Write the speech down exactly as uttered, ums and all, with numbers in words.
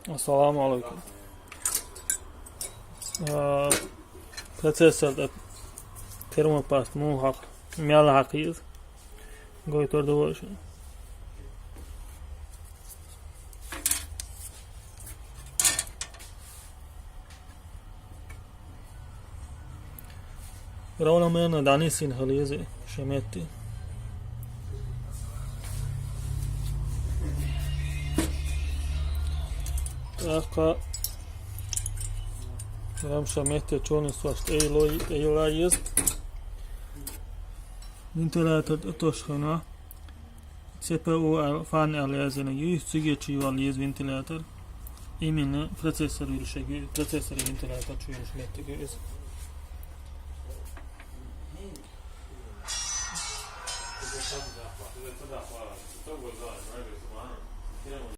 Ассаламу алейкум. А, процессор да термопаст муха мел хакиз. Гойтор да вообще. Равномерно данисин хализе шеметти. Така. Рам шеметти чонис ваш эйлой, эйлай есть. Вентилятор тошхана. С П У фан алязина юй, циге чуйвал ез вентилятор. Именно процессор вилшеги, процессор вентилятор чуйнш меттиги из.